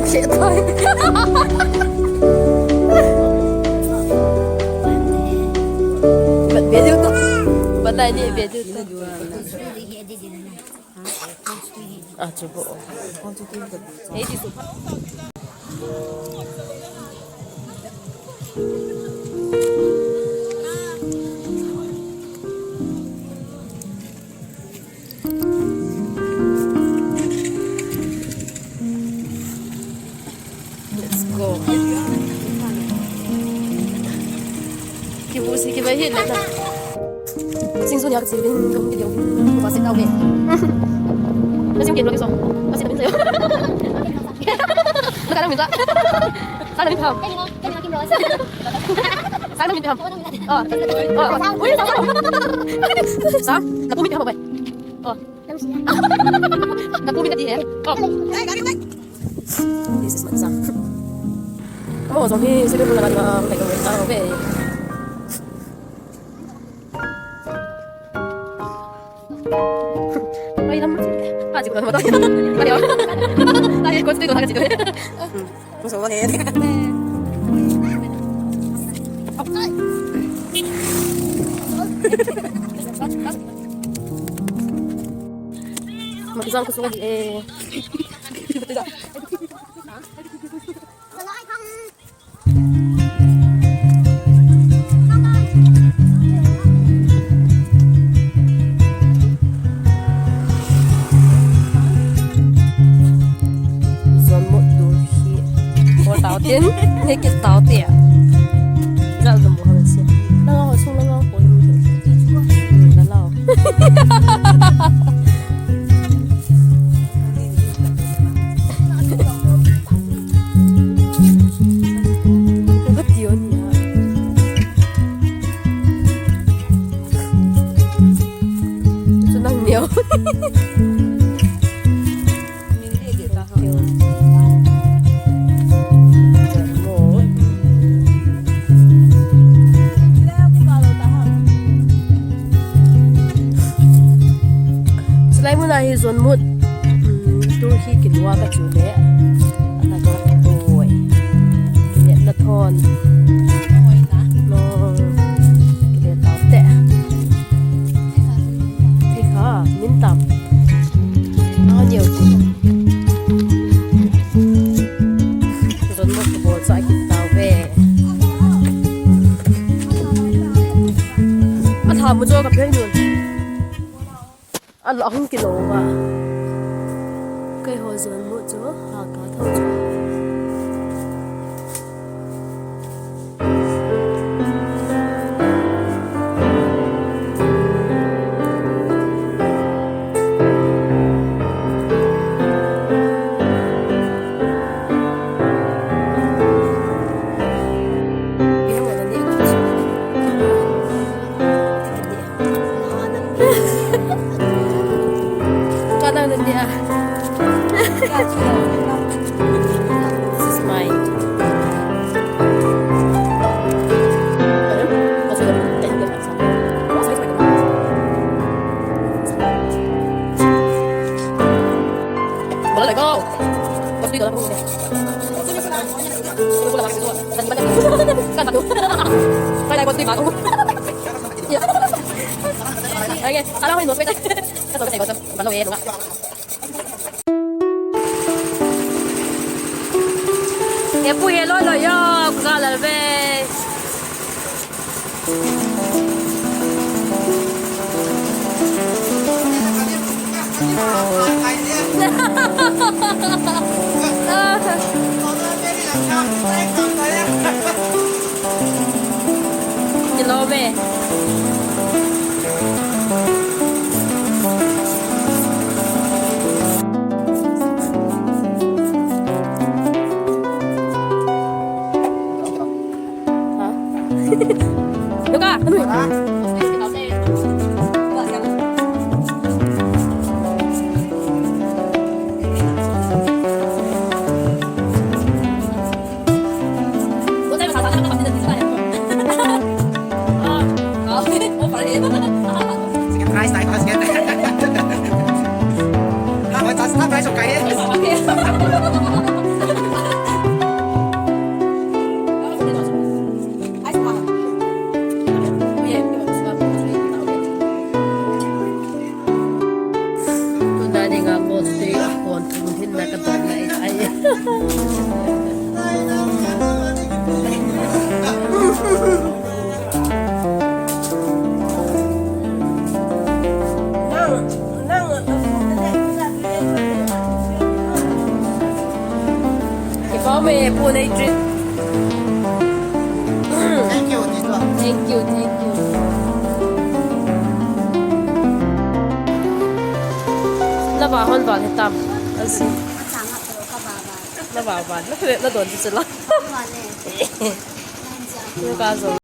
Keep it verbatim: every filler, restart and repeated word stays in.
Che toi. Bat be diu to. Bat lai ni be diu to. Ah, chu bo. Ei, di su. Let's go. Kibu si kibai hi le na. Sing sun ya ka chi bin gam ki diu. Ba se tau ke. Na sing ke lo ki so. Ba se bin sa yo. Na ka na min sa. Sa na min tham. Sa na min tham. Oh. Oh. Ui sa sa. Sa. Na pu min tham bai. Oh. Na pu min ka ti he. Oh. This is my song. Amo jong hi sibir bula kan ma kai ko ta ve. Ai lam. Aji ko ma ta. Ai. Ai ko sti ko ta ka ji ko. Ko so he. Mati jong ko so di e. Zon mo tu hi. Ko tau tin, ni ki tau tia. Jal dum mo ha si. Na ho sung na ho ko. Na lao. Ka ti o nia. Chu nang neo. Chulai mun a hi zon mut, um, tu hi kilua ka chu le. Ana ka oi. Kile na thon. No. Kile ta te. Thei kha, min tam. A neo ti. Zon mut ka bol sa ki ta ve. A tha mu jo ka pe nun. A la hung kilo va. Keiho zon mu chu ha ka tho chu. Ka dang na dia. This is mine. Wala na ikaw. Boss, dito lang po. Sino po lang ako? Saan ba na? Kaya, boss, dito ako. Yeah. Ay, kala ko yung boss, wait. Kasi, boss, boss, boss, wait, nga. Ye pu ye lo lo yo, ku ga la ve. Kilom e. Ha? Luka, ano yun? Second prize tayo, second. Ah, wait, first prize, okay. Na ka don na ai. Nang, nang, Kipa me pu nei treat. Thank you, Tito. Thank you, thank you. Na ba hon ba le tam. Asi. Na ba ba. Na kre na don ti sila. Ni ka zo.